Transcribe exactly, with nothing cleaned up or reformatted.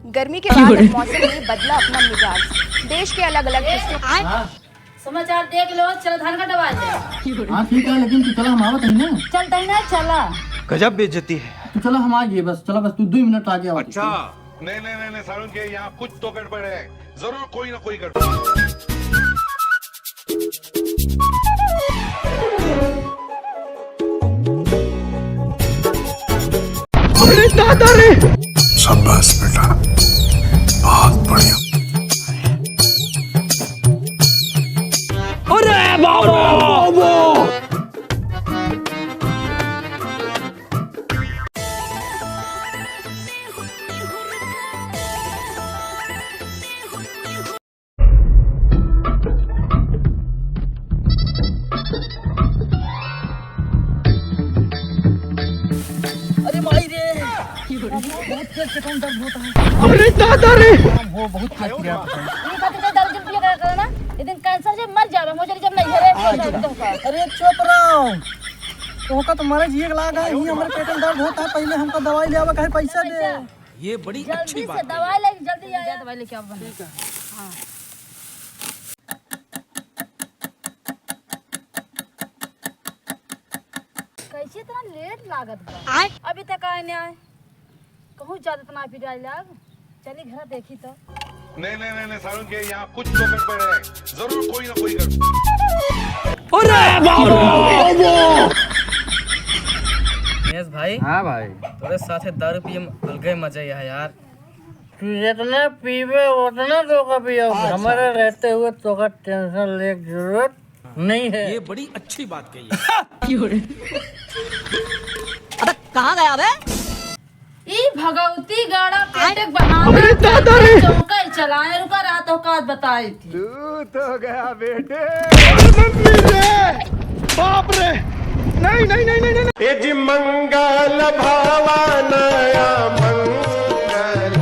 गर्मी के बाद अब मौसम ने बदला अपना मिजाज। देश के अलग-अलग हिस्सों हाँ। समाचार देख लो, चलो धान कटवा ले। हाँ, ठीक है, लेकिन तू चला, हम आवत ही ना। चलता ही ना, चला। गजब बेइज्जती है। तू चला, हम आ गए बस। चला बस, तू दो मिनट आगे आओ। अच्छा। नहीं, नहीं, नहीं, नहीं, सारुण के यहाँ कुछ तो गड़बड़ है। जरूर कोई ना कोई गड़बड़। अरे दादा रे! शाबाश बेटा, बहुत बढ़िया। अरे बाबा! अरे माई रे, बहुत तेज पेट में दर्द होता है। अरे दादा रे। वो बहुत तेज पेट में। ये खातिर तो दारू जब पिया करा करो ना, ये दिन कैंसर से मर जावे, मुझे जब नहीं है रे, कैंसर एकदम का। अरे चुप रहो, तोहका तो मरे जिए के लाग है, ये हमरे पेट में दर्द होता है, पहले हमका दवाई ले आवा, कहे पैसा दे। पैसा? ये बड़ी अच्छी बात है। जल्दी से दवाई ले, जल्दी आया। दवाई लेके आओ बना। ठीक है। हाँ। कैसे इतना लेट लागत बा? आय। अभी तक आए नहीं आए। कहूँ ज्यादा इतना पिटाई लाग। चली घर देखी तो। नहीं, नहीं, नहीं, नहीं, सारुण के यहाँ कुछ तो गड़बड़ है। जरूर कोई ना कोई गड़बड़। अरे बाबा! महेश भाई। हाँ भाई। तोरे साथे दारू पिए में अलगे मजा है यार। तू जितना पीबे उतना तोका पियो। अच्छा। हमारे रहते हुए तोका टेंशन लेके जरूरत नहीं है। ये बड़ी अच्छी बात कही है। अबे कहाँ गया बे? ई भगवती गाड़ा पेटे के बहाना। अरे दादा रे! चौका ही चलाए, रुका रहा तो का बताई थी। तू तो गया बेटे। मम्मी रे! बाप रे! नहीं, नहीं, नहीं, नहीं, नहीं। ए जी मंगल भवानया मंगल।